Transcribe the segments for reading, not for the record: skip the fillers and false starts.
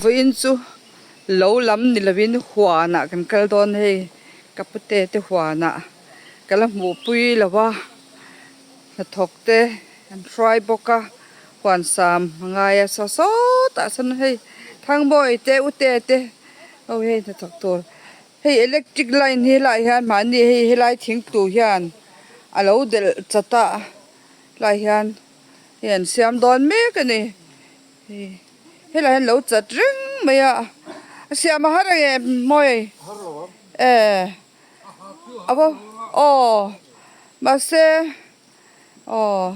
Vawiin chu lo lam ni lovin huanah kan kal dawn hei ka pute te huanah ka la hmuhpui lo a hnathawk te an hruai bawk a huan sam a ngai a saw sawtah sawn hei Thangbawi te Ute te ho hei hnathawk tur hei electric line hi helaiah hian mahni hei helai thingtlu hian a lo delh chat a helaiah hian hei an siam dawn mek a ni. Hei helai hian lo chat reng mai a a siam a har ang em mawi e a bo aw mahse aw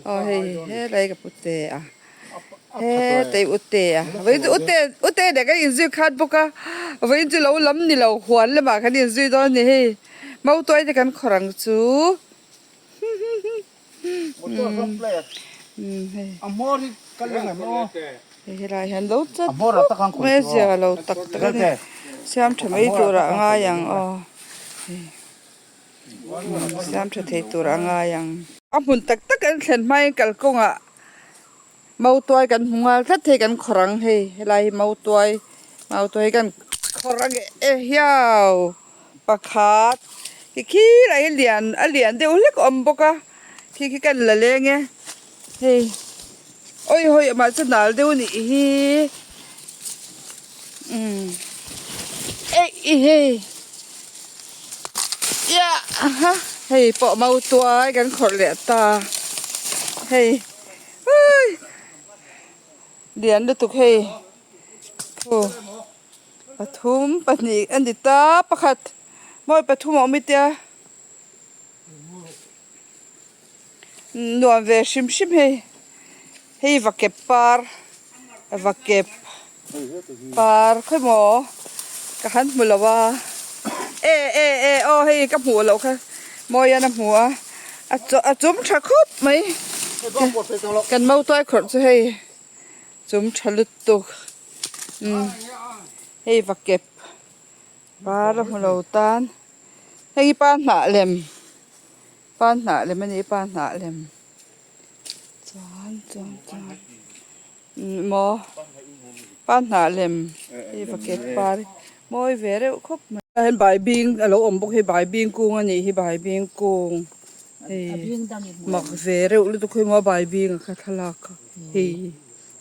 aw hei helai ka pu te a hetei u te a vawiin chu u te u te nen kan inzui khat bawk a vawiin chu lo lam ni lo huan lamah kan inzui dawn a ni hei mautuai te kan khawrh ang chu. Hei helai hian lo chat khawp mai a zia lo tak tak a ni siam tha mai turah a ngai ang aw siam tha thei turah a ngai ang. A hmun tak tak an thlen hmain kalkawngah mautuai kan hmu nghal tlat thei kan khawrh ang hei helai hi mautuai mautuai hi kan khawrh ang e hiau. Pakhat khi khirah hi lian a lian deuh hlek a awm bawk a khi khi kan la leng e hei awi hawi amah chu nal deuh a nih hi umm eih i hei ia ha hei pawh mau tuai kan khawrh leh ta hei ui lian lutuk hei aw. Pathum pahnih a ni ta pakhat mawi pathum a awm i tia nuam ve hrim hrim hei hei va kep par va kep par khawi maw ka han hmu lo a e e e aw hei ka hmuh loh kha mawi hian a hmu a a chum tha khawp mai kan mautuai khawrh chu hei. Chum tha lutuk umm hei va kep par a hmu lo tan hei hi pa hnah lem pa hnah lem a ni pa hnah lem chuan chuan chuan umm maw pa hnah lem hei va kep par mawi ve reuh khawp mai. Hian baibing a lo awm bawk hei baibing kung a nih hi baibing kung hei mak ve reuh lutuk hi maw baibing a kha thlalak kha. Hei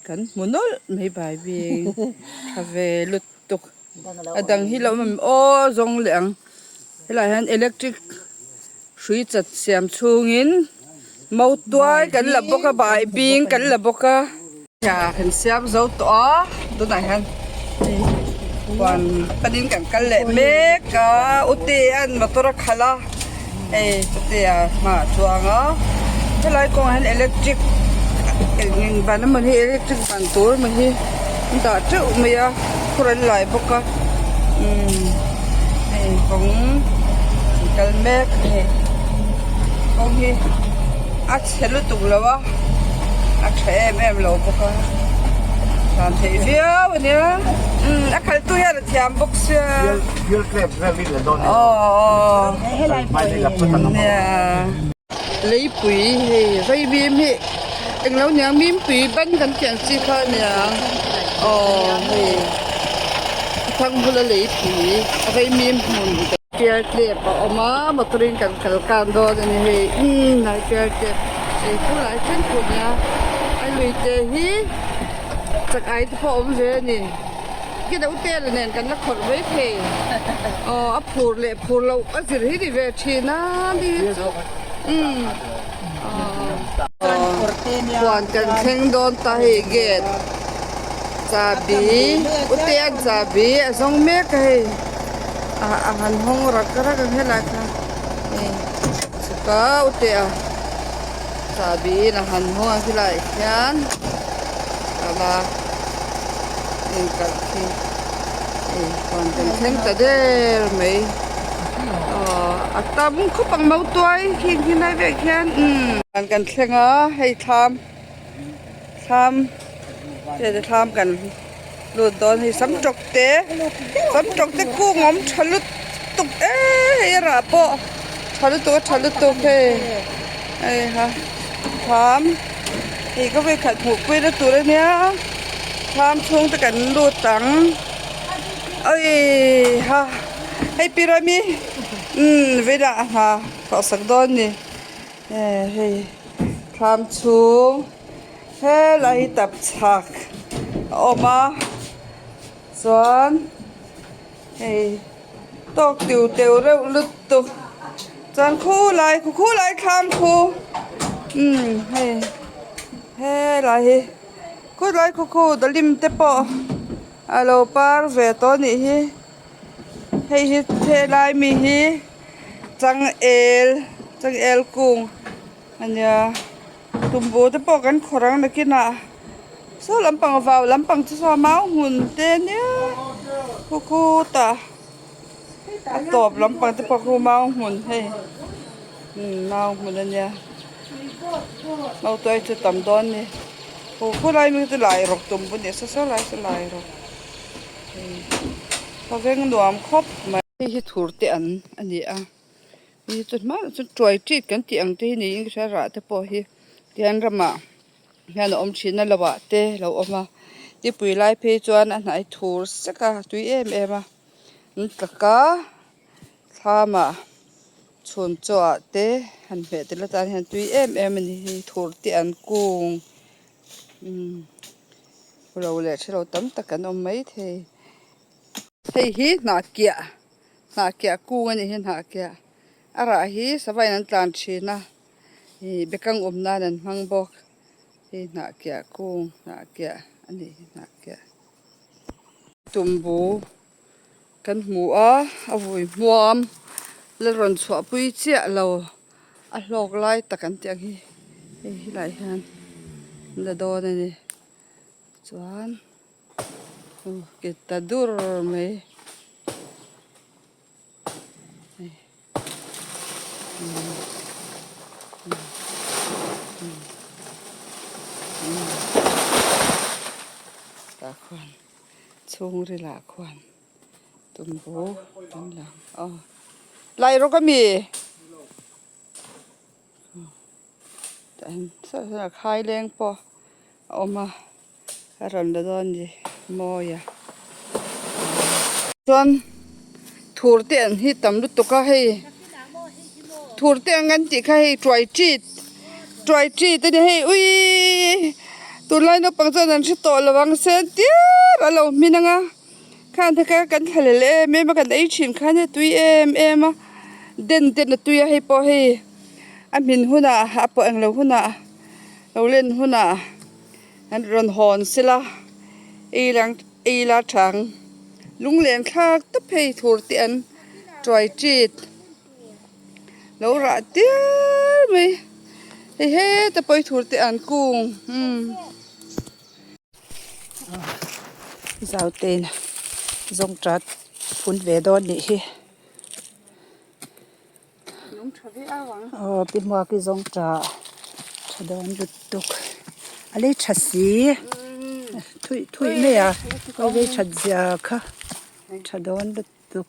kan hmu nawlh mai baibing tha ve lutuk a dang hi lo awm em aw zawng leh ang helaiah hian electric hrui chat siam chhungin mautuai kan la bawk a baibing kan la bawk a. Kan siam zo tawh a tunah hian huan panin kan kal leh mek a utea'n motor a khalh a. Hei chutia hmaah chuang a helai kawngah hian electric eng ban emaw hi electric ban tur emaw hi an dah teuh mai a khur an lai bawk a umm hei kawng an kal mek a ni kawng hi a chhe lutuk lo a a tha em em lo bawk a tlan theih viau a nia umm a khaltu hian a thiam bawk sia. Leipui hei vaimim hi englo niang mimpui ban kan tih ang chi kha aniang aw hei thang bula leipui a vaimim hmun pial tlep a awm a motor in kan kal kang dawn a ni hei umm hnai pial tlep ei chu lai thleng pawh nia a lui te hi chak ai te pawh a awm ve a ni. Kid a utel nen kan la khawrh mai thei aw a phur leh phur loh a zir hi ni ve thin a mi hi chu umm huan kan thleng dawn ta hei gate chahbi utea chahbi a zawng mek a hei a han hawng rak rak ang helai kha hei chhuka utea chahbi in a han hawng ang khilai khian ala. Inkalh khi hei huan kan thleng ta der mai aw a tam khawp ang mautuai khing khi lai vek hian umm. Huan kan thleng a hei thlam thlam hei thlam kan lut dawn hei sam tawk te sam tawk te kung awm tha lutuk e hei a rah pawh tha lutuk a tha lutuk hei hei ha thlam hei ka vawikhat hmuh pui na tur a nia. Thlam chhung te kan lut ang awii ha hei pirami umm veilah a hna thawh sak dawn ni hei thlam chhung helai hi tapchhak a awm a chuan hei tawk tiu teu reuh lutuk chuan khulai khulai thlam khu umm hei helai hi. Khawilai khaw khaw dalim te pawh a lo par ve tawh a nih hi hei hi helai mi hi changel changel kung a nia tumbu te pawh kan khawrh ang nakinah saw lampang vau lampang chu saw mau hmun te ania khaw khutah a tawp lampang te pawh khu mau hmun hei umm mau hmun a nia. Mautuai chu tam dawn ni hu khulai mi chu lai rawk tum pawh ni saw saw lai saw lai rawk khawveng nuam khawp mai. Hei hi thur te an a ni a hei chu hmanah chuan tuai tit kan tih ang te hi niin ka hria rah te pawh hi tihian ramah hian a awm thin a lo ah te a lo awm a nipui lai phei chuan a hnai thur sek a tui em em a an tlak a thlam ah. Chhun chaw ah te han hmeh tel atan hian tui em em a ni hi thur te an kung umm ro leh hrelo tam tak an awm maithei hei hi hnah kiah hnah kiah kung a nih hi hnah kiah a rah hi sava in an tlan thin a ih bekang awm nan an hmang bawk hei hnah kiah kung hnah kiah a nih hi hnah kiah tumbu. Kan hmu a, a vui hmuam la rawn chhuahpui chiah lo a hlawk lai tak an tih ang hi hei helaiah hian an la dawn a ni chuan aw ke ta dur mai hei tah khuan. Chhungril ah khuan tumbu an lang aw lai rawk ami tah hian saw saw khai leng pawh a awm a a rawn la dawn ni mawi a chuan thur te an hi tam lutuk a hei thur te ang an tih kha hei tuai tit tuai tit a ni hei uiii tunlai naupang chuan an hre tawh lo ang sen tir a lo hmin ang a khan te kha kan thla leh em em a kan ei thin khan a tui em em a den ten a tui a hei pawh hei a hmin hunah a pawh englo hunah lo len hunah an rawn hawn sela ei lang ei la thang lunglen thlak tawp hei thur te an tuai tit lo rah tial mai hei heta pawh hi thur te an kung umm. Zautein zawng tat phun ve dawn nih hi. Aw pi hmuak hi zawng tah tha dawn lutuk a lei tha si thuih thuih mai a a lei that zia kha tha dawn lutuk.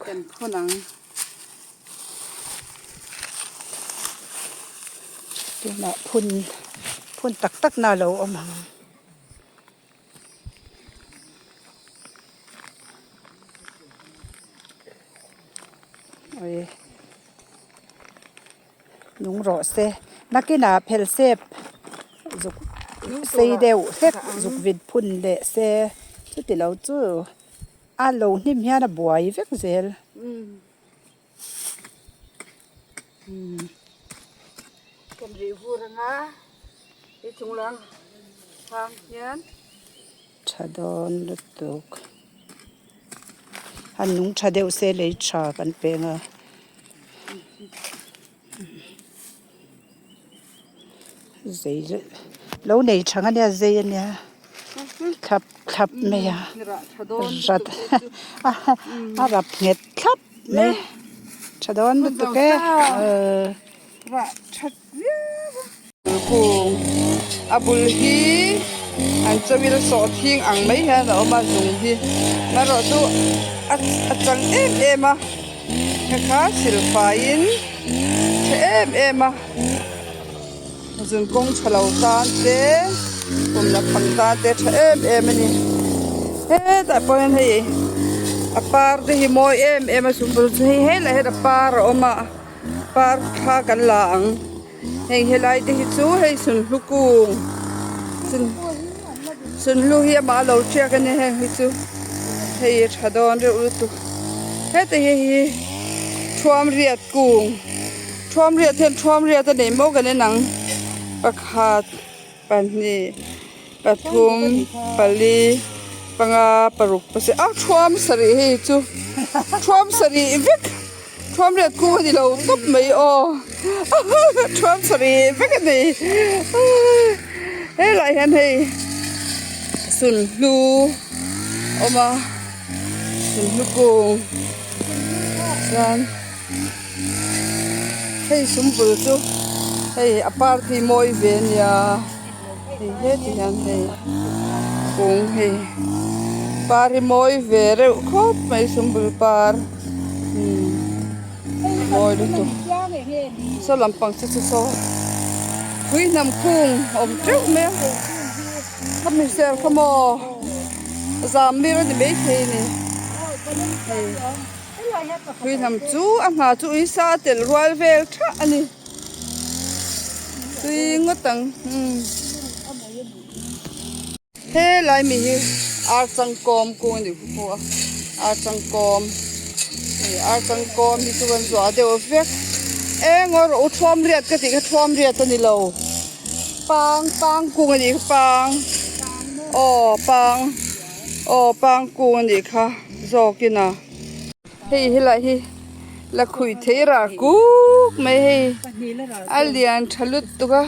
Tunah phun phun tak tak na a lo awm ang. Ui nung rawh se nakinah phel sep zuk sei deuh hlek zuk vit phun leh se chuti lo chu a lo hnim hian a buai vek zel. Kan rih vur anga i chunglang hang hian. Tha dawn lutuk. Han nung tha deuh se lei tha kan peng a. Zei lo nei tha ania zei ania thlap thlap mai a rat a rap nghet thlap mai tha dawn lutuk e Kung a bul hi an chawil sawhthing ang mai hian a awm a zung hi marawh chu a chang em em a kha silfaiin tha em em a zun kawng tha lo tan te kum la phang tan te tha em em a ni. Hetah pawh hian hei a par te hi mawi em em a sumbul chu hei helaiah hian a par a awm a par thla kan la ang heng helai te hi chu hei sunhlu kung sunhlu hi amah a lo tiak a nia heng hi chu hei a tha dawn reuh lutuk heta hi hei thuam riat kung thuam riat hian thuam riat a nei maw kan en ang pakhat. Pahnih, pathum, pali, panga, paruk, pasarih ah thuam sarih hei chu thuam sarih vek thuam riat kung a ni lo tawp mai aw thuam sarih vek a ni helaiah hian hei sunhlu a awm a sunhlu kung chuan. Hei sumbul chu hei a party mawi ve a nia hei heti hian hei kung hei par hi mawi ve reuh khawp mai sumbul par umm mawi lutuk saw lampang chu chu saw pui hnam khung a awm teuh mai a khami ser kha maw zam mir a ni maithei a ni hei. Tui hnam chu a hna chu uisa a telh rual vel thah a ni tui ngawt ang umm helai mi hi ar changkawm kung a ni pawh a ar changkawm hei ar changkawm hi chu kan zuah deuh vek eng aw rawh u thuam riat ka tih kha thuam riat a ni lo pang pang kung a nih kha pang aw pang. Aw pangkung a nih kha zawk in a. Hei helai hi la khuih thei rah kuk mai hei a lian tha lutuk a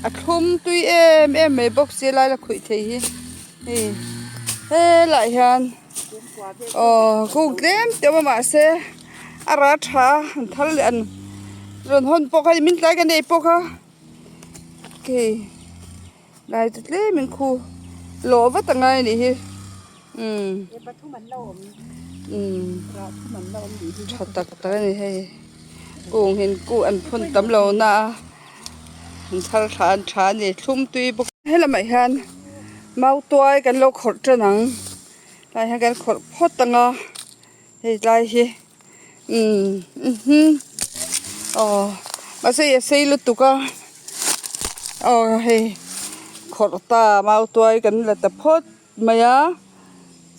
a thlum tui em em mai bawk si lai la khuih thei hi hei helaiah hian aw kung tlem te awm a mahse a rah tha a an thar leh an rawn hawn pawh kha min tlai ka nei pawh kha hei. Lai chu tlem in khu lawh vat a ngai a nih hi umm umm tha tak tak a ni hei kung hin kung an phun tam lo na a an thar tha an tha a ni thlum tui bawk helamah hian mau tuai kan lo khawrh tan ang tlai hian kan khawrh phawt ang a hei tlai hi umm mhm aw mahse a sei lutuk a aw hei khawrh ta mau tuai kan la ta phawt mai a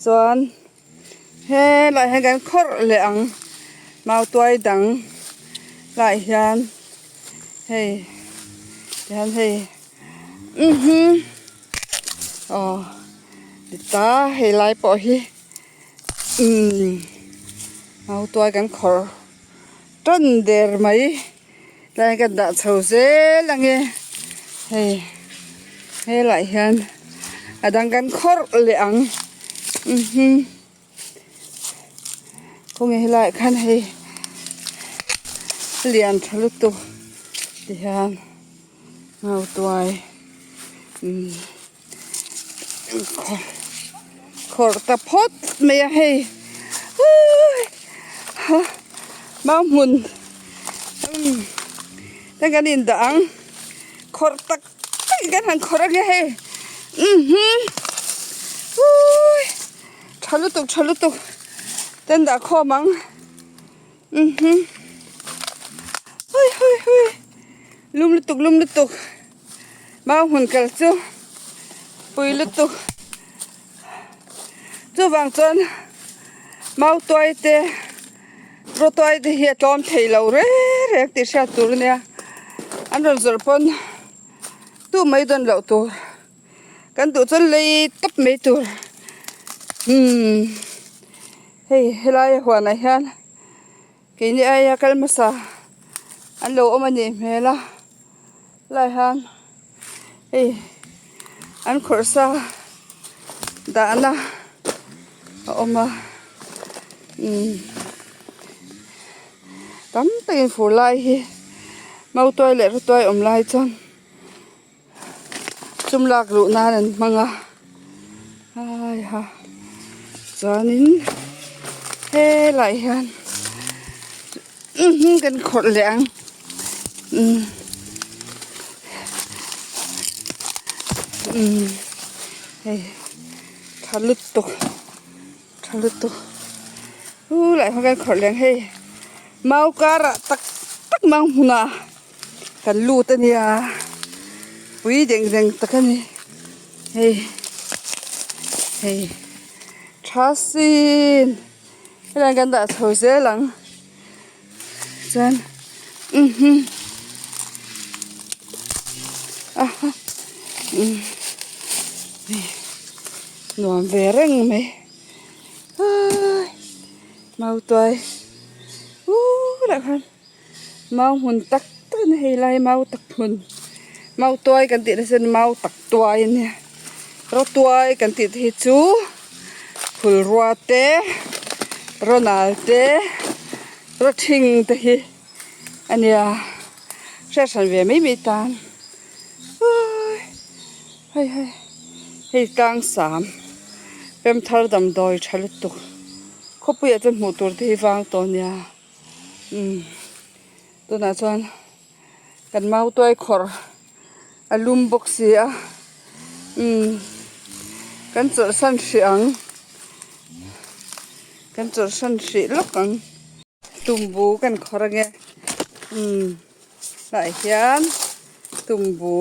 chuan helaiah hian kan khawrh leh ang mau tuai dang laiah hian hei tihian hei mhm aw ti ta helai pawh hi. Umm mau tuai kan khawrh tan der mai tlai kan dah chho zel ang e hei helaiah hian a dang kan khawrh leh ang mhm khawnge helaiah khan hei lian tha lutuk tihian mau tuai umm. Khawrh ta phawt mai a hei mau hmun te kan indah ang khawrh tak tak in kan han khawrh ange hei tha lutuk tha lutuk ten dah khawm ang lum lutuk lum lutuk. Mau hmun kal chu pui lutuk chuvang chuan mau tuai te raw tuai te hi a tlawm thei lo reng reng tih hriat tur a nia an rawn zawrh pawn tu mai dawn loh tur kan duh chuan lei tawp mai tur umm hei helai huanah hian keini aia kal hmasa an lo awm a nih hmel a. Lai hian hei an khawrh sa dahna a awm a umm tam takin fur lai hi mautuai leh rawtuai awm lai chuan sum lak luh nan an hmang a haiha chuanin helaiah hian kan khawrh leh ang umm umm hei. Tha lutuk tha lutuk u lai khaw kan khawrh leng hei mau karah tak tak mang hmunah kan lut a nia pui deng deng tak a ni hei hei tha sin helai kan dah chho zel ang chuan nuam ve reng mai hai mau tuai uuh lah khan mau hmun tak tak a ni hei lai mau tak hmun mau tuai kan tih nasa mau tak tuai a nia rawtuai kan tih te hi chu phulrua te rawnal te rawthing te hi a nia hriat hran ve mai mai tan uii hei hei hei tlang sam pemthar damdawi tha lutuk khawpuiah chuan hmuh tur te hi vang tawh a nia umm tunah chuan kan mautuai khawrh a lum bawk si a umm kan chawlhsan hrih ang kan chawlhsan hrih lawk ang tumbu kan khawrh ange umm tah hian tumbu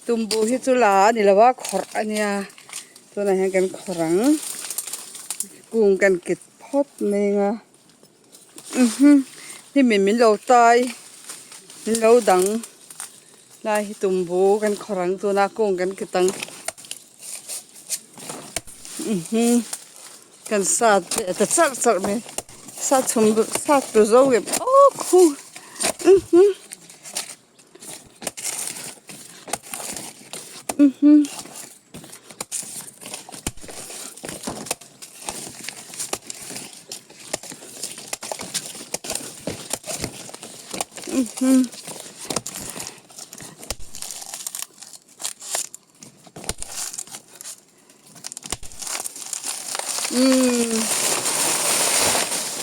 tumbu hi chu la a ni lo a khawrh a nia tunah hian kan khawrh ang kung kan kit phawt mai ang a. Hnim min lo tai min lo dang lai hi tumbu kan khawrh ang tuna kung kan kit ang kan sat leh ta charh charh mai sat chhum sat tur zo em aw khu.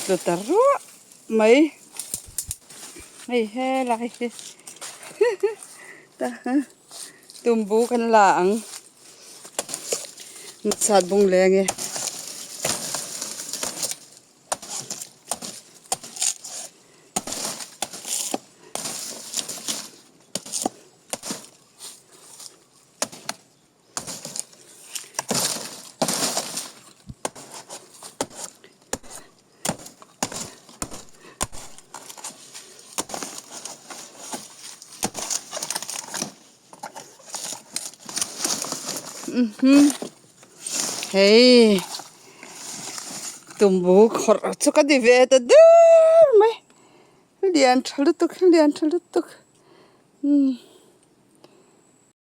Tlu ta ruah mai hei helai hi tumbu kan la ang sat bung leng e. Hei tumbu khawrh chu ka ti ve ta der mai lian tha lutuk lian tha lutuk.